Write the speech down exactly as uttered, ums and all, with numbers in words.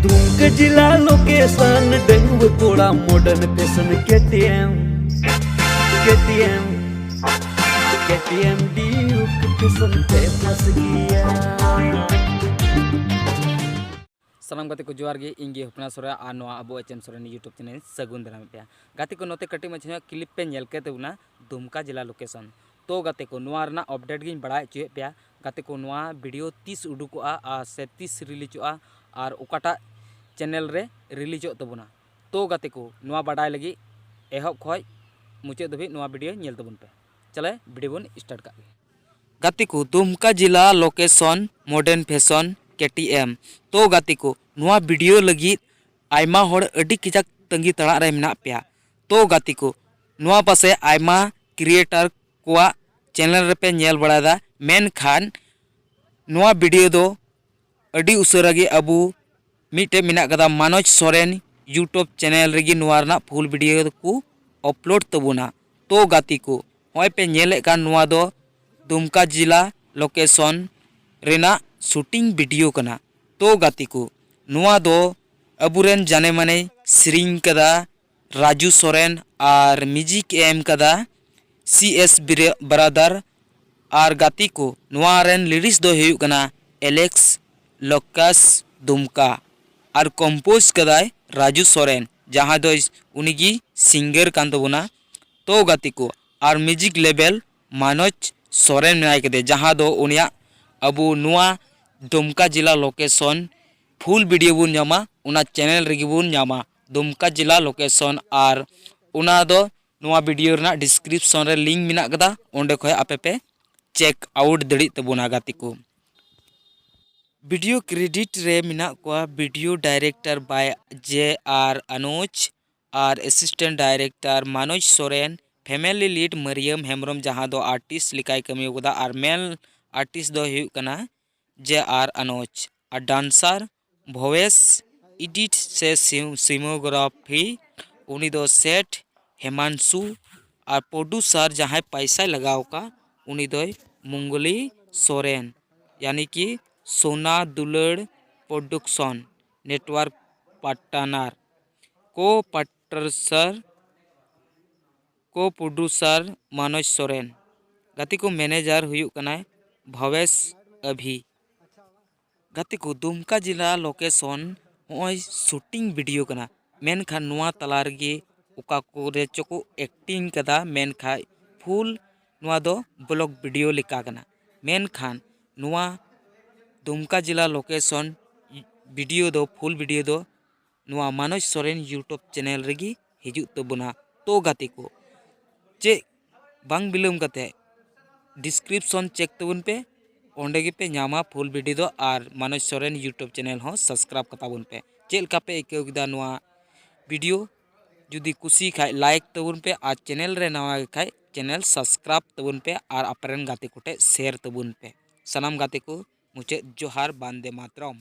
ᱫᱩᱢᱠᱟ ᱡᱤᱞᱟ ᱞᱳᱠᱮᱥᱚᱱ, ᱰᱟᱺᱜᱩᱣᱟᱹ ᱠᱚᱲᱟ modern fashion KTM, KTM, KTM Duke fashion ᱯᱮ ᱯᱷᱟᱥ ᱜᱮᱭᱟ᱾ ᱥᱟᱱᱟᱢ ᱜᱟᱛᱮ ᱠᱚ ᱡᱚᱦᱟᱨ ᱜᱮ, ᱤᱧ ᱜᱮ ᱦᱚᱯᱱᱟ ᱥᱚᱨᱮᱱ ᱟᱨ ᱱᱚᱣᱟ ᱟᱵᱚ H M Soren YouTube channel ᱥᱟᱹᱜᱩᱱ ᱫᱟᱨᱟᱢᱮᱫ ᱯᱮᱭᱟ᱾ ᱜᱟᱛᱮ ᱠᱚ, ᱱᱚᱛᱮ ᱠᱟᱹᱴᱤᱡ ᱢᱟᱪᱷᱟ ᱧᱚᱜ ᱠᱞᱤᱯ ᱯᱮ ᱧᱮᱞ ᱠᱮᱫ ᱛᱟᱵᱚᱱᱟ ᱫᱩᱢᱠᱟ ᱡᱮᱞᱟ ᱞᱳᱠᱮᱥᱚᱱ᱾ ᱛᱚ ᱜᱟᱛᱮ ᱠᱚ, ᱱᱚᱣᱟ ᱨᱮᱱᱟᱜ ᱟᱯᱰᱮᱴ ᱜᱤᱧ ᱵᱟᱲᱟᱭ ᱦᱚᱪᱚᱭᱮᱫ ᱯᱮᱭᱟ᱾ ᱜᱟᱛᱮ ᱠᱚ, ᱱᱚᱣᱟ ᱵᱷᱤᱰᱤᱭᱳ ᱛᱤᱥ ᱩᱰᱩᱠᱚᱜᱼᱟ ᱟᱨ ᱥᱮ ᱛᱤᱥ ᱨᱤᱞᱤᱡᱚᱜᱼᱟ ᱟᱨ ᱚᱠᱟᱴᱟᱜ ᱪᱮᱱᱮᱞ ᱨᱮ ᱨᱤᱞᱤᱡᱚᱜ ᱛᱟᱵᱚᱱᱟ? ᱛᱚ ᱜᱟᱛᱮ ᱠᱚ, ᱱᱚᱣᱟ ᱵᱟᱰᱟᱭ ᱞᱟᱹᱜᱤᱫ ᱮᱦᱚᱵ ᱠᱷᱚᱱ ᱢᱩᱪᱟᱹᱫ ᱫᱷᱟᱹᱵᱤᱡ ᱱᱚᱣᱟ ᱵᱷᱤᱰᱤᱭᱳ ᱧᱮᱞ ᱛᱟᱵᱚᱱ ᱯᱮ᱾ ᱪᱚᱞᱮ ᱵᱷᱤᱰᱤᱭᱳ ᱵᱚᱱ ᱥᱴᱟᱨᱴ ᱠᱟᱜ ᱜᱮ᱾ ᱜᱟᱛᱮ ᱠᱚ, ᱫᱩᱢᱠᱟ ᱡᱮᱞᱟ ᱞᱳᱠᱮᱥᱚᱱ ᱢᱚᱰᱟᱨᱱ ᱯᱷᱮᱥᱚᱱ ᱠᱮᱴᱤᱮᱢ᱾ ᱛᱚ ᱜᱟᱛᱮ ᱠᱚ, ᱱᱚᱣᱟ ᱵᱷᱤᱰᱤᱭᱳ ᱞᱟᱹᱜᱤᱫ ᱟᱭᱢᱟ ᱦᱚᱲ ᱟᱹᱰᱤ ᱠᱟᱡᱟᱠ ᱛᱟᱺᱜᱤ ᱛᱟᱲᱟᱜ ᱨᱮ ᱢᱮᱱᱟᱜ ᱯᱮᱭᱟ᱾ ᱛᱚ ᱜᱟᱛᱮ ᱠᱚ, ᱱᱚᱣᱟ ᱯᱟᱥᱮ ᱟᱭᱢᱟ ᱠᱨᱤᱭᱮᱴᱟᱨ ᱠᱚᱣᱟᱜ ᱪᱮᱱᱮᱞ ᱨᱮᱯᱮ ᱧᱮᱞ ᱵᱟᱲᱟᱭᱮᱫᱟ, ᱢᱮᱱᱠᱷᱟᱱ ᱱᱚᱣᱟ ᱵᱷᱤᱰᱤᱭᱳ ᱫᱚ ᱟᱹᱰᱤ ᱩᱥᱟᱹᱨᱟ ᱜᱮ ᱟᱵᱚ ᱢᱤᱫᱴᱮᱡ ᱢᱮᱱᱟᱜ ᱠᱟᱫᱟ ᱢᱟᱱᱳᱡᱽ ᱥᱚᱨᱮᱱ YouTube ᱪᱮᱱᱮᱞ ᱨᱮᱜᱮ ᱱᱚᱣᱟ ᱨᱮᱱᱟᱜ ᱯᱷᱩᱞ ᱵᱷᱤᱰᱤᱭᱳ ᱠᱚ ᱟᱯᱞᱳᱰ ᱛᱟᱵᱚᱱᱟ᱾ ᱛᱚ ᱜᱟᱛᱮ ᱠᱚ, ᱱᱚᱜᱼᱚᱭ ᱯᱮ ᱧᱮᱞᱮᱫ ᱠᱟᱱ ᱱᱚᱣᱟ ᱫᱚ ᱫᱩᱢᱠᱟ ᱡᱮᱞᱟ ᱞᱳᱠᱮᱥᱚᱱ ᱨᱮᱱᱟᱜ ᱥᱩᱴᱤᱝ ᱵᱷᱤᱰᱤᱭᱳ ᱠᱟᱱᱟ᱾ ᱛᱚ ᱜᱟᱛᱮ ᱠᱚ, ᱱᱚᱣᱟ ᱫᱚ ᱟᱵᱚᱨᱮᱱ ᱡᱟᱱᱮ ᱢᱟᱱᱮ ᱥᱮᱨᱮᱧ ᱠᱟᱫᱟ ᱨᱟᱡᱩ ᱥᱚᱨᱮᱱ ᱟᱨ ᱢᱤᱣᱡᱤᱠ ᱮ ᱮᱢ ᱠᱟᱫᱟ ᱥᱤ ᱮᱥ ᱵᱨᱟᱫᱟᱨ᱾ ᱟᱨ ᱜᱟᱛᱮ ᱠᱚ, ᱱᱚᱣᱟ ᱨᱮᱱ ᱞᱤᱨᱤᱠᱥ ᱫᱚ ᱦᱩᱭᱩᱜ ᱠᱟᱱᱟ ᱮᱞᱮᱠᱥ ᱞᱚᱠᱟᱥ ᱫᱩᱢᱠᱟ ᱟᱨ ᱠᱚᱢᱯᱳᱡᱽ ᱠᱟᱫᱟᱭ ᱨᱟᱡᱩ ᱥᱚᱨᱮᱱ, ᱡᱟᱦᱟᱸᱭ ᱫᱚ ᱩᱱᱤᱜᱮ ᱥᱤᱝᱜᱟᱨ ᱠᱟᱱ ᱛᱟᱵᱚᱱᱟ᱾ ᱛᱚ ᱜᱟᱛᱮ ᱠᱚ, ᱟᱨ ᱢᱤᱣᱡᱤᱠ ᱞᱮᱵᱮᱞ ᱢᱟᱱᱳᱡᱽ ᱥᱚᱨᱮᱱ ᱢᱮᱱᱟᱭ ᱠᱟᱫᱮ, ᱡᱟᱦᱟᱸ ᱫᱚ ᱩᱱᱤᱭᱟᱜ ᱟᱵᱚ ᱱᱚᱣᱟ ᱫᱩᱢᱠᱟ ᱡᱮᱞᱟ ᱞᱳᱠᱮᱥᱚᱱ ᱯᱷᱩᱞ ᱵᱷᱤᱰᱤᱭᱳ ᱵᱚᱱ ᱧᱟᱢᱟ, ᱚᱱᱟ ᱪᱮᱱᱮᱞ ᱨᱮᱜᱮ ᱵᱚᱱ ᱧᱟᱢᱟ ᱫᱩᱢᱠᱟ ᱡᱮᱞᱟ ᱞᱳᱠᱮᱥᱚᱱ᱾ ᱟᱨ ᱚᱱᱟ ᱫᱚ ᱱᱚᱣᱟ ᱵᱷᱤᱰᱤᱭᱳ ᱨᱮᱱᱟᱜ ᱰᱤᱥᱠᱨᱤᱯᱥᱚᱱ ᱨᱮ ᱞᱤᱝᱠ ᱢᱮᱱᱟᱜ ᱠᱟᱫᱟ, ᱚᱸᱰᱮ ᱠᱷᱚᱱ ᱟᱯᱮ ᱯᱮ ᱪᱮᱠ ᱟᱣᱩᱴ ᱫᱟᱲᱮᱜ ᱛᱟᱵᱚᱱᱟ ᱜᱟᱛᱮ ᱠᱚ᱾ ᱵᱷᱤᱰᱤᱭᱳ ᱠᱨᱮᱰᱤᱴ ᱨᱮ ᱢᱮᱱᱟᱜ ᱠᱚᱣᱟ video director by J R Anoj ᱟᱨ assistant director Manoj Soren, female lead Mariam Hembrom, ᱡᱟᱦᱟᱸ ᱫᱚ ᱟᱨᱴᱤᱥᱴ ᱞᱮᱠᱟᱭ ᱠᱟᱹᱢᱤ ᱠᱟᱫᱟ, ᱟᱨ ᱢᱮᱞ ᱟᱨᱴᱤᱥᱴ ᱫᱚ ᱦᱩᱭᱩᱜ ᱠᱟᱱᱟ ᱡᱮ ᱟᱨ ᱟᱱᱳᱡᱽ, ᱟᱨ ᱰᱟᱱᱥᱟᱨ ᱵᱷᱚᱵᱮᱥ, ᱮᱰᱤᱴ ᱥᱮ ᱥᱤᱢᱳᱜᱨᱟᱯᱷᱤ ᱩᱱᱤ ᱫᱚ ᱥᱮᱴ ᱦᱮᱢᱟᱱᱥᱩ, ᱟᱨ ᱯᱨᱚᱰᱩᱥᱟᱨ ᱡᱟᱦᱟᱸᱭ ᱯᱟᱭᱥᱟᱭ ᱞᱟᱜᱟᱣ ᱠᱟᱜ ᱩᱱᱤ ᱫᱚᱭ ᱢᱚᱝᱜᱚᱞᱤ ᱥᱚᱨᱮᱱ, ᱭᱟᱱᱤ ᱠᱤ ᱥᱳᱱᱟ ᱫᱩᱞᱟᱹᱲ production. network partner, co-producer, co-producer Manoj Soren. ᱜᱟᱛᱮ ᱠᱚ, ᱢᱮᱱᱮᱡᱟᱨ ᱦᱩᱭᱩᱜ ᱠᱟᱱᱟᱭ ᱵᱷᱟᱵᱮᱥ ᱟᱵᱷᱤ᱾ ᱜᱟᱛᱮ ᱠᱚ, ᱫᱩᱢᱠᱟ ᱡᱮᱞᱟ ᱞᱳᱠᱮᱥᱚᱱ ᱱᱚᱜᱼᱚᱭ ᱥᱩᱴᱤᱝ ᱵᱷᱤᱰᱤᱭᱳ ᱠᱟᱱᱟ, ᱢᱮᱱᱠᱷᱟᱱ ᱱᱚᱣᱟ ᱛᱟᱞᱟ ᱨᱮᱜᱮ ᱚᱠᱟ ᱠᱚᱨᱮ ᱪᱚᱠᱚ ᱮᱠᱴᱤᱝ ᱠᱟᱫᱟ, ᱢᱮᱱᱠᱷᱟᱱ ᱯᱷᱩᱞ ᱱᱚᱣᱟ ᱫᱚ ᱵᱞᱚᱜ ᱵᱷᱤᱰᱤᱭᱳ ᱞᱮᱠᱟ ᱠᱟᱱᱟ᱾ ᱢᱮᱱᱠᱷᱟᱱ ᱱᱚᱣᱟ ᱫᱩᱢᱠᱟ ᱡᱮᱞᱟ ᱞᱳᱠᱮᱥᱚᱱ ᱵᱷᱤᱰᱤᱭᱳ ᱫᱚ, ᱯᱷᱩᱞ ᱵᱷᱤᱰᱤᱭᱳ ᱫᱚ ᱱᱚᱣᱟ ᱢᱟᱱᱚᱡᱽ ᱥᱚᱨᱮᱱ YouTube ᱪᱮᱱᱮᱞ ᱨᱮᱜᱮ ᱦᱤᱡᱩᱜ ᱛᱟᱵᱚᱱᱟ᱾ ᱛᱚ ᱜᱟᱛᱮ ᱠᱚ, ᱪᱮᱫ ᱵᱟᱝ ᱵᱤᱞᱚᱢ ᱠᱟᱛᱮ ᱰᱤᱥᱠᱨᱤᱯᱥᱚᱱ ᱪᱮᱠ ᱛᱟᱵᱚᱱ ᱯᱮ, ᱚᱸᱰᱮ ᱜᱮᱯᱮ ᱧᱟᱢᱟ ᱯᱷᱩᱞ ᱵᱷᱤᱰᱤᱭᱳ ᱫᱚ᱾ ᱟᱨ ᱢᱟᱱᱚᱡᱽ ᱥᱚᱨᱮᱱ YouTube ᱪᱮᱱᱮᱞ ᱦᱚᱸ ᱥᱟᱵᱥᱠᱨᱟᱭᱤᱵ ᱠᱟᱛᱟ ᱵᱚᱱ ᱯᱮ᱾ ᱪᱮᱫ ᱞᱮᱠᱟ ᱯᱮ ᱟᱹᱭᱠᱟᱹᱣ ᱠᱮᱫᱟ ᱱᱚᱣᱟ ᱵᱷᱤᱰᱤᱭᱳ? ᱡᱩᱫᱤ ᱠᱩᱥᱤ ᱠᱷᱟᱡ ᱞᱟᱭᱤᱠ ᱛᱟᱵᱚᱱ ᱯᱮ, ᱟᱨ ᱪᱮᱱᱮᱞ ᱨᱮ ᱱᱟᱣᱟ ᱜᱮ ᱠᱷᱟᱡ ᱪᱮᱱᱮᱞ ᱥᱟᱵᱥᱠᱨᱟᱭᱤᱵ ᱛᱟᱵᱚᱱ ᱯᱮ, ᱟᱨ ᱟᱯᱮ ᱨᱮᱱ ᱜᱟᱛᱮ ᱠᱚᱴᱷᱮᱡ ᱥᱮᱭᱟᱨ ᱛᱟᱵᱚᱱ ᱯᱮ᱾ ᱥᱟᱱᱟᱢ ᱜᱟᱛᱮ ᱠᱚ ᱢᱩᱪᱟᱹᱫ ᱡᱚᱦᱟᱨ, ᱵᱟᱱᱫᱮ ᱢᱟᱛᱨᱚᱢ᱾